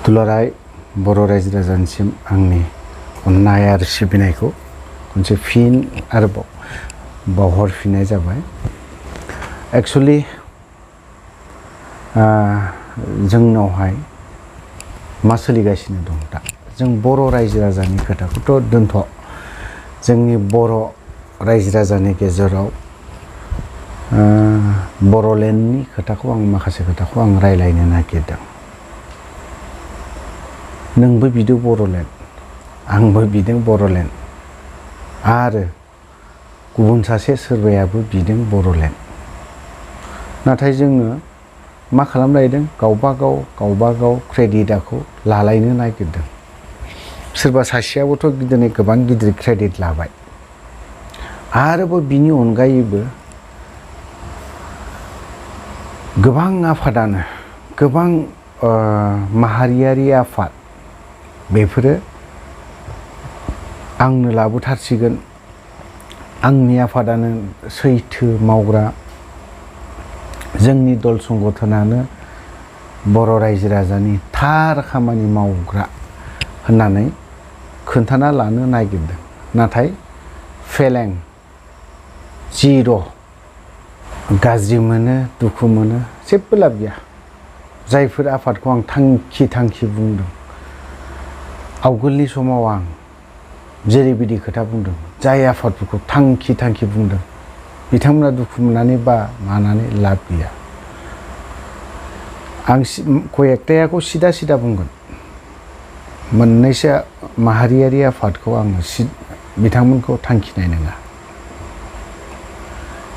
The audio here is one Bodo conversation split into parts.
दुलाराय बर' रायजो राजानिसिम आंनि अननाय आरो सिबिनायखौ खनसे फिन आरोबाव बावहरफिननाय जाबाय। एक्चुअली जोंनावहाय मा सोलिगासिनो दं दा जों बर' रायजो राजानि खोथाखौथ' दोनथ', जोंनि बर' रायजो राजानि गेजेराव बर'लेण्डनि खोथाखौ आं माखासे खोथाखौ आं रायलायनो नागिरदों। नोंबो बिदों बर'लेण्ड, आंबो बिदों बर'लेण्ड, आरो गुबुन सासे सोरबायाबो बिदों बर'लेण्ड। नाथाय जोङो मा खालामलायदों, गावबागाव क्रेडिटखौ लालायनो नागिरदों। सोरबा सासेयाबोथ' दिनै गोबां गिदिर क्रेडिट लाबाय। आरोबाव बिनि अनगायैबो गोबां आफादानो, गोबां माहारियारि आफाद, बेफोरो आंनो लाबोथारसिगोन, आंनि आफादानो सैथो मावग्रा, जोंनि दल संगठनानो बर' रायजो राजानि थार खामानि मावग्रा होननानै खोन्थाना लानो नागिरदों। नाथाय फेलें, जिर', गाज्रि मोनो, दुखु मोनो, जेबो लाब गैया। जायफोर आफादखौ आं थांखि बुंदों, आवगोलनि समाव आं जेरैबायदि खोथा बुंदों, जाय आफादफोरखौ थांखि बुंदों, बिथांमोना दुखु मोननानै बा मानानै लाब गैया। आं कयेकटायाखौ सिदा बुंगोन। मोननैसो माहारियारि आफादखौ आङो बिथांमोनखौ थांखिनाय नङा।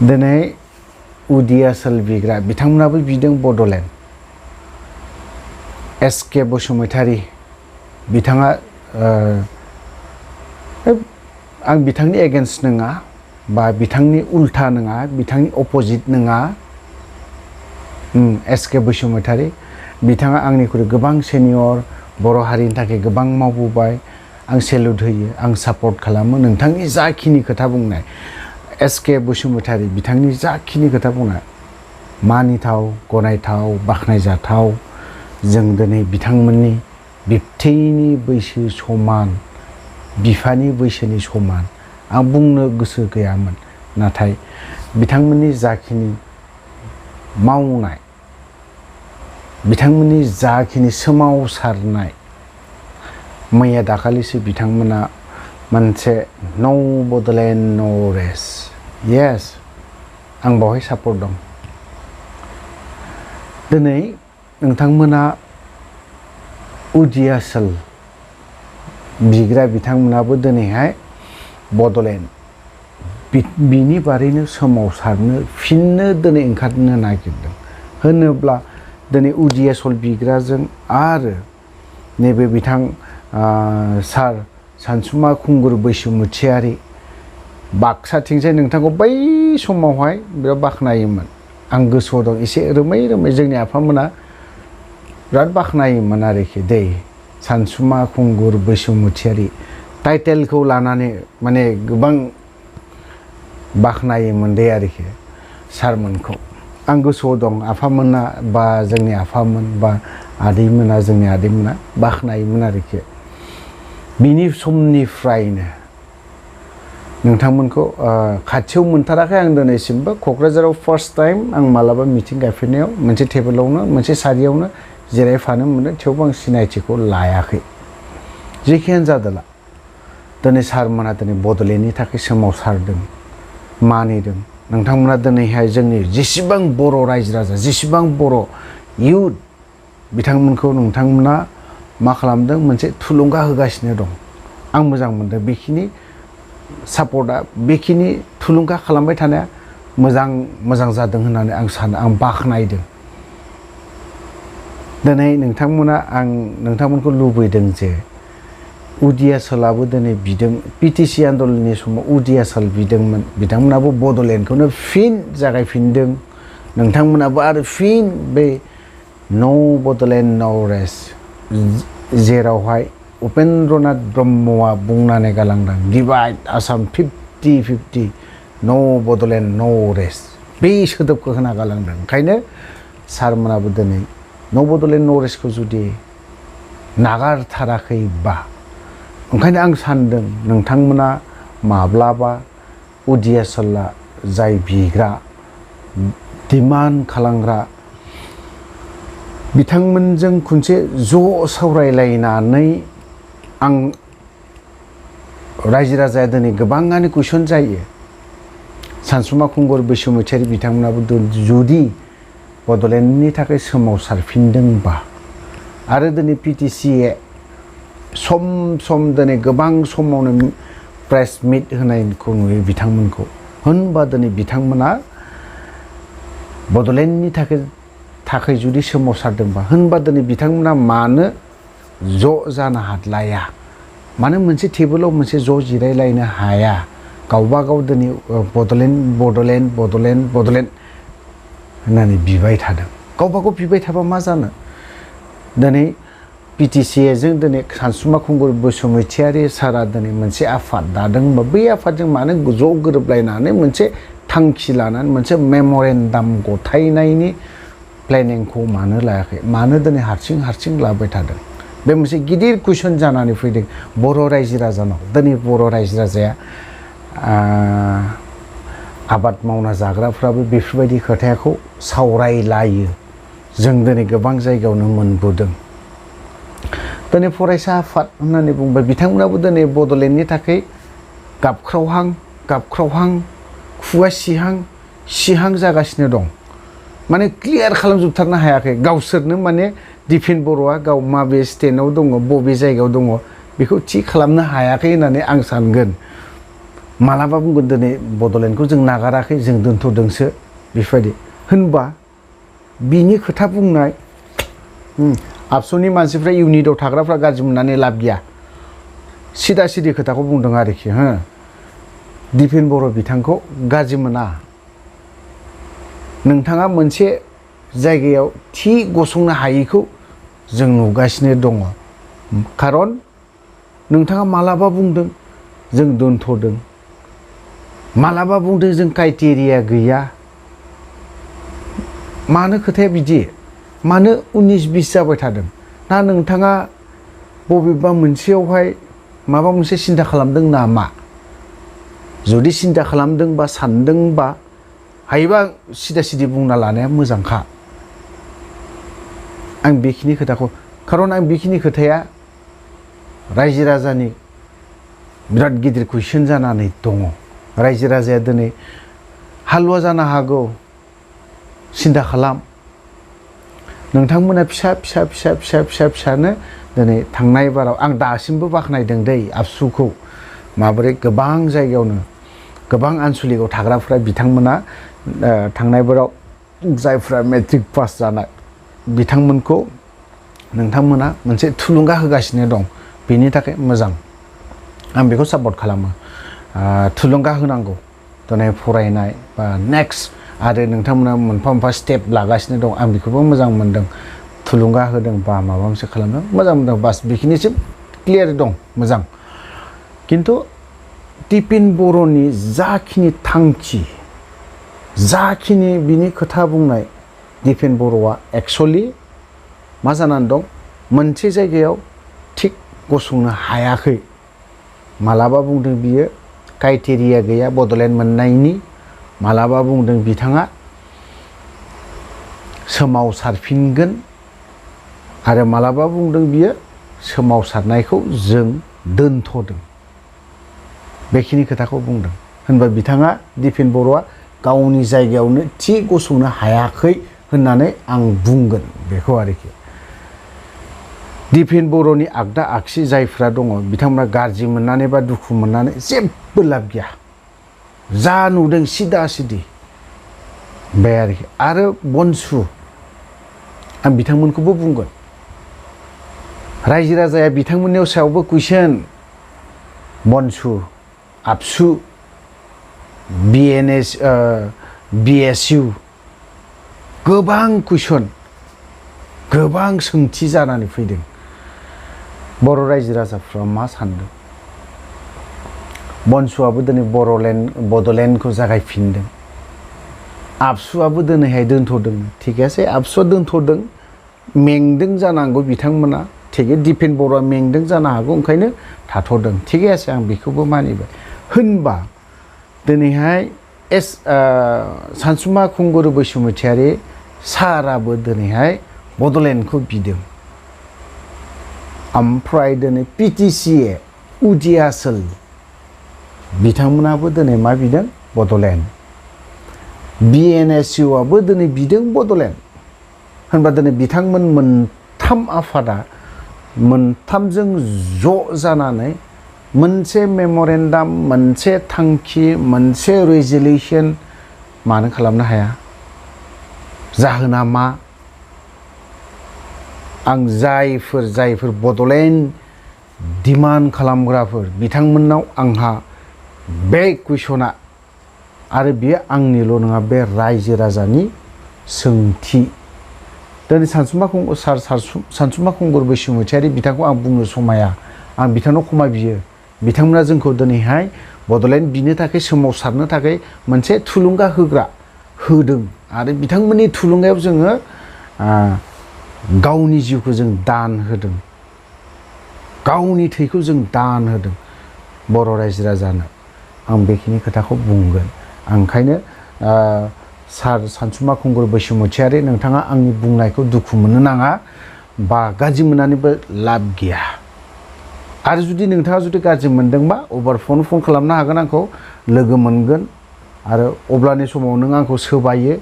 दिनै उदियासल बिग्रा बिथांमोनाबो बिदों बड'लेण्ड। एस.के. बसुमतारी बिथाङा, आं बिथांनि एगेन्स्ट नङा, बा बिथांनि उल्था नङा, बिथांनि अपोजिट नङा। एस.के. बसुमतारी बिथाङा आंनिख्रुइ गोबां सेनियर, बर' हारिनि थाखाय गोबां मावबोबाय। आं सेलुट होयो, आं सापर्ट खालामो। नोंथांनि जाखिनि खोथा बुंनाय, एस.के. बसुमतारी बिथांनि जाखिनि खोथा बुंनाय, मानिथाव, गनायथाव, बाख्नायजाथाव। जों दिनै बिथांमोननि बिबथैनि बैसो समान, बिफानि बैसोनि समान आं बुंनो गोसो गैयामोन। नाथाय बिथांमोननि जाखिनि मावनाय, बिथांमोननि जाखिनि सोमावसारनाय, मैया दाखालिसो बिथांमोना मोनसे नो बड'लेण्ड नो रेस्ट, येस, आं बावहाय सापर्ट दं। दिनै नोंथांमोना उदियासल बिग्रा बिथांमोनाबो दिनैहाय बड'लेण्ड बिनि बारैनो सोमावसारनो फिननो दिनै ओंखारनो नागिरदों। होनोब्ला दिनै उदियासल बिग्राजों आरो नैबे बिथां सार सानसुमा खुंगुर बैसोमुथियारी, बाक्साथिंजाय नोंथांखौ बै समावहाय बिराद बाख्नायोमोन। आं गोसोआव दं, एसे रोमै जोंनि आफामोना बिराद बाख्नायोमोन आरोखि दै, सानसुमा खुंगुर बैसोमुथियारी टाइटेलखौ लानानै माने गोबां बाख्नायोमोन दे आरोखि सारमोनखौ। आं गोसोआव दं, आफामोना बा जोंनि आफामोन बा आदैमोना, जोंनि आदैमोना बाख्नायोमोन आरोखि। बिनि समनिफ्रायनो नोंथांमोनखौ खाथियाव मोनथाराखै आं दिनैसिमबो। क'क्राझाराव फार्स्ट टाइम आं मालाबा मिथिं गायफेरनायाव मोनसे टेबोलावनो, मोनसे सारियावनो जिरायफानो मोनदों, थेवबो आं सिनायथिखौ लायाखै। जेखियानो जादोला, दिनै सारमोना दिनै बड'लेण्डनि थाखाय सोमावसारदों, मानिदों। नोंथांमोना दिनैहाय जोंनि जेसेबां बर' रायजो राजा, जेसेबां बर' इयुथ, बिथांमोनखौ नोंथांमोना मा खालामदों, मोनसे थुलुंगा होगासिनो दं। आं मोजां मोनदों बेखिनि सापर्टआ, बेखिनि थुलुंगा खालामबाय थानाया मोजां जादों होननानै आं सानो, आं बाख्नायदों। दिनै नोंथांमोना, आं नोंथांमोनखौ लुबैदों जे उदियासलाबो दिनै बिदों, पिटिसि आन्दलननि समाव उदियासल बिदोंमोन, बिथांमोनाबो बड'लेण्डखौनो फिन जागायफिनदों। नोंथांमोनाबो आरो फिन बे नो बड'लेण्ड नो रेस्ट, जेरावहाय उपेन्द्रनाथ ब्रह्मआ बुंनानै गालांदों, डिभाइड आसाम 50-50, नो बड'लेण्ड नो रेस्ट, बे सोदोबखौ होना गालांदों। ओंखायनो सारमोनाबो दिनै नो बड'लेण्ड नो रेस्टखौ जुदि नागारथाराखैबा ओंखायनो आं सानदों नोंथांमोना माब्लाबा उदियासला जाय बिग्रा डिमान्ड खालामग्रा बिथांमोनजों खनसे ज' सावरायलायनानै आं रायजो राजाया दिनै गोबाङानो कुइसन जायो सानसुमा खुंगुर बैसोमुथियारि बिथांमोनाबो जुदि बड'लेण्डनि थाखाय सोमावसारफिनदोंबा आरो दिनै पिटिसिए सम सम दिनै गोबां समावनो प्रेस मिट होनायखौ नुयो बिथांमोनखौ होनबा दिनै बिथांमोना बड'लेण्डनि थाखाय जुदि सोमावसारदोंबा होनबा दिनै बिथांमोना मानो ज' जानो हाद्लाया मानो मोनसे टेबोलाव मोनसे ज' जिरायलायनो हाया गावबा गाव दिनै बड'लेण्ड होननानै बिबाय थादों गावबा गाव बिबाय थाबा मा जानो दिनै पिटिसिएजों दिनै सानसुमा खुंगुर बैसोमुथियारि सारा दिनै मोनसे आफाद दादोंबा बै आफादजों मानो ज' गोरोबलायनानै मोनसे थांखि लानानै मोनसे मेम'रेन्डाम गथायनायनि प्लेनिंखौ मानो लायाखै मानो दिनै हारसिं लाबाय थादों बे मोनसे गिदिर कुइसन जानानै फैदों बर' रायजो राजानाव दिनै बर' रायजो राजाया आबाद मावना जाग्राफ्राबो बेफोरबायदि खोथाखौ सावरायलायो जों दिनै गोबां जायगायावनो मोनबोदों दिनै फरायसा आफाद होननानै बुंबाय बिथांमोनाबो दिनै बड'लेण्डनि थाखाय गाबख्रावहां खुगा सिहां जागासिनो दं माने क्लियार खालामजोबथारनो हायाखै गावसोरनो माने दिफेन बर'आ गाव माबे स्टेटआव दङ बबे जायगायाव दङ बेखौ थि खालामनो हायाखै होननानै आं सानगोन मालाबा बुंगोन दिनै बड'लेण्डखौ जों नागाराखै जों दोनथ'दोंसो बेफोरबायदि होनबा बिनि खोथा बुंनाय आबसुनि मानसिफ्रा इउनिटआव थाग्राफ्रा गाज्रि मोननानै लाब गैया सिदा सिदि खोथाखौ बुंदों आरोखि दिफेन बर' बिथांखौ गाज्रि मोना नोंथाङा मोनसे जायगायाव थि गसंनो हायैखौ जों नुगासिनो दङ खारन नोंथाङा मालाबा बुंदों जों दोनथ'दों मालाबा बुंदों जों क्राइटेरिया गैया मानो खोथाया बिदि मानो 19-20 जाबाय थादों ना नोंथाङा बबेबा मोनसेयावहाय माबा मोनसे सिन्था खालामदों नामा जुदि सिन्था खालामदोंबा सानदोंबा हायोबा सिदा सिदि बुंना लानाया मोजांखा आं बेखिनि खोथाखौ खारन आं बेखिनि खोथाया रायजो राजानि बिराद गिदिर कुइसन जानानै दङ रायजो राजाया दिनै हालुवा जानो हागौ सिन्था खालाम नोंथांमोना फिसानो दिनै थांनाय बाराव आं दासिमबो बाख्नायदों दै आबसुखौ माबोरै गोबां जायगायावनो गोबां आनसलिकआव थाग्राफ्रा बिथांमोना थांनाय बाराव जायफ्रा मेट्रिक पास जानाय बिथांमोनखौ नोंथांमोना मोनसे थुलुंगा होगासिनो दं बेनि थाखाय मोजां आं बेखौ सापर्ट खालामो थुलुंगा होनांगौ दिनै फरायनाय बा नेक्स्ट आरो नोंथांमोना मोनफा स्टेप लागासिनो दं आं बेखौबो मोजां मोनदों थुलुंगा होदों बा माबा मोनसे खालामदों मोजां मोनदों बास बेखिनिसिम क्लियार दं मोजां किन्तु दिफेन बर'नि जाखिनि थांखि जाखिनि बिनि खोथा बुंनाय दिफेन बर'आ एक्सुअलि मा जानानै दं मोनसे जायगायाव थिग गसंनो हायाखै मालाबा बुंदों बियो क्राइटेरिया गैया बड'लेण्ड मोननायनि मालाबा बुंदों बिथाङा सोमावसारफिनगोन आरो मालाबा बुंदों बियो सोमावसारनायखौ जों दोनथ'दों बेखिनि खोथाखौ बुंदों होनबा बिथाङा दिफेन बर'आ गावनि जायगायावनो थि गसंनो हायाखै होननानै आं बुंगोन बेखौ आरोखि दिफेन बर'नि आगदा आगसि जायफ्रा दङ बिथांमोना गाज्रि मोननानै बा दुखु मोननानै जेबो लाब गैया जा नुदों सिदा सिदि बे आरोखि आरो बनसु आं बिथांमोनखौबो बुंगोन रायजो राजाया बिथांमोननि सायावबो कुइसन बनसु आबसु बिएसइउ गोबां कुइसन गोबां सोंथि जानानै फैदों बर' रायजो राजाफ्रा मा सानदों बनसुआबो दिनै बड'लेण्डखौ जागायफिनदों आबसुआबो दिनैहाय दोनथ'दों थिग आसे आबसुआ दोनथ'दों मेंदों जानांगौ बिथांमोना थिगे दिपेन बर'आ मेंदों जानो हागौ ओंखायनो थाथ'दों थिगे आसे आं बेखौबो मानिबाय होनबा दिनैहाय सानसुमा खुंगुर बैसुमुतियारि साराबो दिनैहाय बड'लेण्डखौ बिदों ओमफ्राय दिनै पिटिसिए उदियासल बिथांमोनाबो दिनै मा बिदों बड'लेण्ड बिएनएसइउआबो दिनै बिदों बड'लेण्ड होनबा दिनै बिथांमोन मोनथाम आफादा मोनथामजों ज' जानानै मोनसे मेम'रेन्डाम मोनसे थांखि मोनसे रेजोलिउसन मानो खालामनो हाया जाहोना मा आं जायफोर बड'लेण्ड डिमान्ड खालामग्राफोर बिथांमोननाव आंहा बे कुइसना आरो बियो आंनिल' नङा बे रायजो राजानि सोंथि दिनै सानसुमा खुंगुर बैसुमुतियारि बिथांखौ आं बुंनो समाया आं बिथांनाव क्षमा बियो बिथांमोना जोंखौ दिनैहाय बड'लेण्ड बिनो थाखाय सोमावसारनो थाखाय मोनसे थुलुंगा होदों आरो बिथांमोननि थुलुंगायाव जोङो गावनि जिउखौ जों दान होदों गावनि थैखौ जों दान होदों बर' रायजो राजानो आं बेखिनि खोथाखौ बुंगोन आं ओंखायनो सार सानसुमा खुंगुर बैसुमुतियारि नोंथाङा आंनि बुंनायखौ दुखु मोननो नाङा बा गाज्रि मोननानैबो लाब गैया आरो जुदि नोंथाङा जुदि गाज्रि मोनदोंबा अबार फन खालामनो हागोन आंखौ लोगो मोनगोन आरो अब्लानि समाव नों आंखौ सोबायो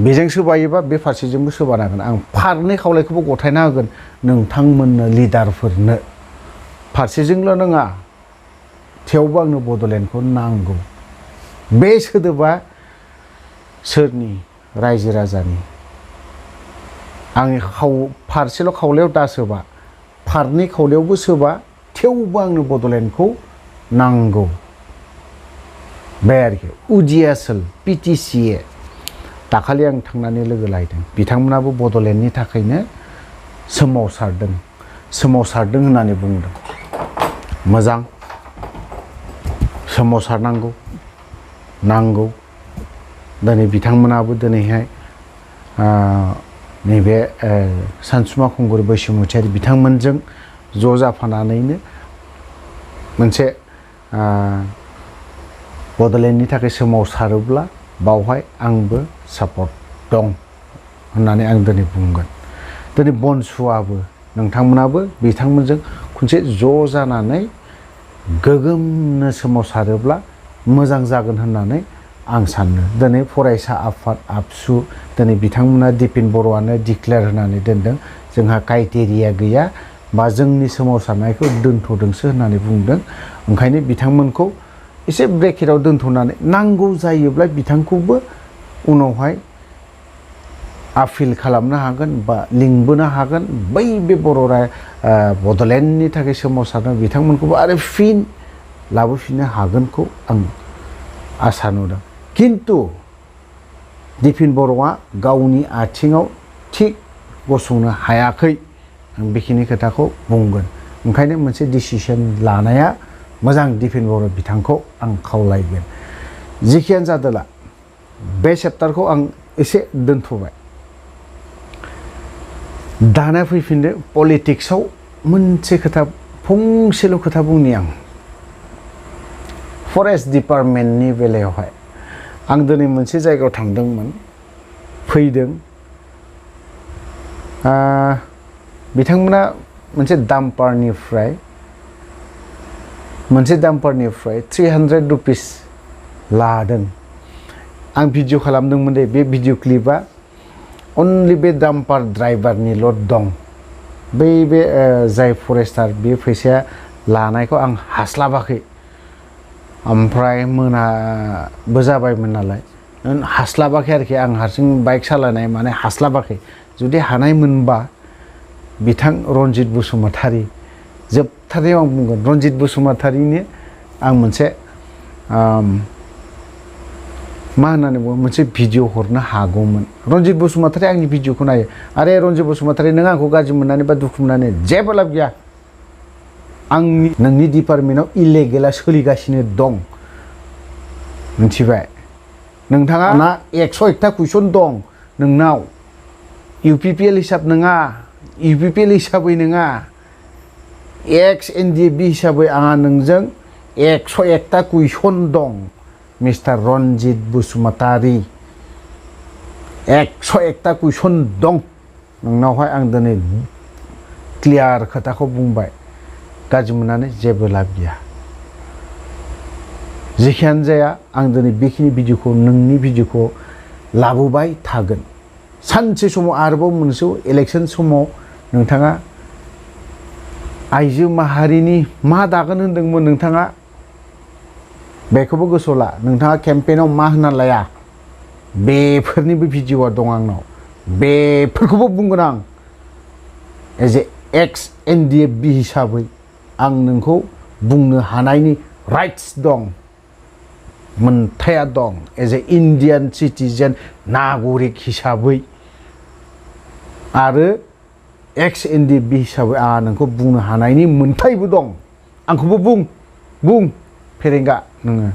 बेजों सोबायोबा बे फारसेजोंबो सोबानो हागोन आं फारनै खावलायखौबो गथायना होगोन नोंथांमोननो लिडारफोरनो फारसेजोंल' नङा थेवबो आंनो बड'लेण्डखौ नांगौ बे सोदोबा सोरनि रायजो राजानि आंनि फारसेल' खावलायाव दासोबा फारनै खावलायावबो सोबा थेवबो आंनो बड'लेण्डखौ नांगौ बे आरोखि उदियासल पिटिसिए दाखालि आं थांनानै लोगो लायदों बिथांमोनाबो बड'लेण्डनि थाखायनो सोमावसारदों होननानै बुंदों मोजां सोमावसारनांगौ नांगौ दिनै बिथांमोनाबो दिनैहाय नैबे सानसुमा खुंगुर बैसुमुतियारि बिथांमोनजों ज' जाफानानैनो मोनसे बड'लेण्डनि थाखाय सोमावसारोब्ला बावहाय आंबो सापर्ट दं होननानै आं दिनै बुंगोन दिनै बनसुआबो नोंथांमोनाबो बिथांमोनजों खनसे ज' जानानै गोगोमनो सोमावसारोब्ला मोजां जागोन होननानै आं सानो दिनै फरायसा आफाद आबसु दिनै बिथांमोना दिपेन बर'आनो डिक्लेयार होनानै दोनदों जोंहा क्राइटेरिया गैया बा जोंनि सोमावसारनायखौ दोनथ'दोंसो होननानै बुंदों ओंखायनो बिथांमोनखौ एसे ब्रेकेटाव दोनथ'नानै नांगौ जायोब्ला बिथांखौबो उनावहाय आपिल खालामनो हागोन बा लिंबोनो हागोन बै बे बड'लेण्डनि थाखाय सोमावसारनो बिथांमोनखौबो आरो फिन लाबोफिननो हागोनखौ आं आसा नुदों किन्तु दिपेन बर'आ गावनि आथिङाव थिग गसंनो हायाखै आं बेखिनि खोथाखौ बुंगोन ओंखायनो मोनसे डिसिसन लानाया मोजां दिपेन बर' बिथांखौ आं खावलायगोन जिखियानो जादोला बे चेप्टारखौ आं एसे दोनथ'बाय दाना फैफिनदो पलिटिक्सआव मोनसे खोथा फंसेल' खोथा बुंनि आं फरेस्ट डिपार्टमेन्टनि बेलायावहाय आं दिनै मोनसे जायगायाव थांदोंमोन फैदों बिथांमोना मोनसे डाम्पारनिफ्राय 300 रुपिस लादों आं भिडिअ खालामदोंमोन दे बे भिडिअ क्लिपा अनलि बे डाम्पार ड्राइभारनिल' दं बे जाय फरेस्टार बे फैसाया लानायखौ आं हास्लाबाखै ओमफ्राय मोनाबो जाबायमोन नालाय हास्लाबाखै आरोखि आं हारसिं बाइक सालायनाय माने हास्लाबाखै जुदि हानाय मोनबा बिथां रन्जित बसुमतारी जोबथारनायाव आं बुंगोन रन्जित बसुमतारीनो आं मोनसे मा होननानै बुङो मोनसे भिडिअ हरनो हागौमोन रन्जित बसुमतारी आंनि भिडिअखौ नायो आरे रन्जित बसुमतारी नों आंखौ गाज्रि मोननानै बा दुखु मोननानै जेबो लाब गैया नोंनि डिपार्टमेन्टआव इलेगेला सोलिगासिनो दं मिथिबाय नोंथाङा ना 101टा कुइसन दं नोंनाव इउपिपिएल हिसाब नङा इउपिपिएल हिसाबै नङा एक्स एनडिएफबि हिसाबै आंहा नोंजों 101टा कुइसन दं मिस्टार रनजित बसुमतारी 101टा कुइसन दं नोंनावहाय आं दिनै क्लियार खोथाखौ बुंबाय गाज्रि मोननानै जेबो लाब गैया जेखियानो जाया आं दिनै बेखिनि भिडिअखौ नोंनि भिडिअखौ लाबोबाय थागोन सानसे समाव आरोबाव मोनसे इलेक्सन समाव नोंथाङा आइजो माहारिनि मा दागोन होनदोंमोन नोंथाङा बेखौबो गोसोआव ला नोंथाङा केम्पेइनाव मा होनना लाया बेफोरनिबो भिडिअआ दं आंनाव बेफोरखौबो बुंगोन आं एज ए एक्स एनडिएफबि हिसाबै आं नोंखौ बुंनो हानायनि राइट्स दं मोनथाया दं एज ए इन्डियान सिटिजेन नागरिक हिसाबै आरो एक्स एनडिएफबि हिसाबै आंहा नोंखौ बुंनो हानायनि मोनथायबो दं आंखौबो बुं फेरेंगा नोङो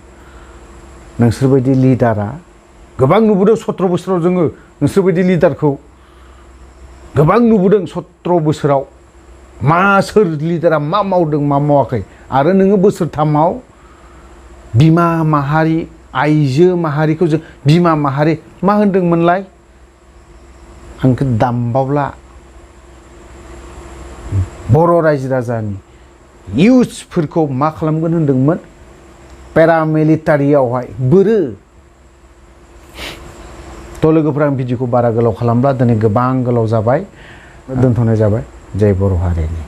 नोंसोरबायदि लिडारा गोबां नुबोदों 17 बोसोराव जोङो नोंसोरबायदि लिडारखौ गोबां नुबोदों 17 बोसोराव मा सोर लिडारा मा मावदों मा मावाखै आरो नोङो बोसोरथामाव बिमा माहारि आइजो माहारिखौ जों बिमा माहारि मा होनदोंमोनलाय आंखौ दामबावला बर' रायजो राजानि इउथ्सफोरखौ मा खालामगोन होनदोंमोन पेरामिलिटारियावहाय बोरो थ' लोगोफोरा आं भिडिअखौ बारा गोलाव खालामब्ला दिनै गोबां गोलाव जाबाय दोनथ'नाय जाबाय जय बर' हारिनि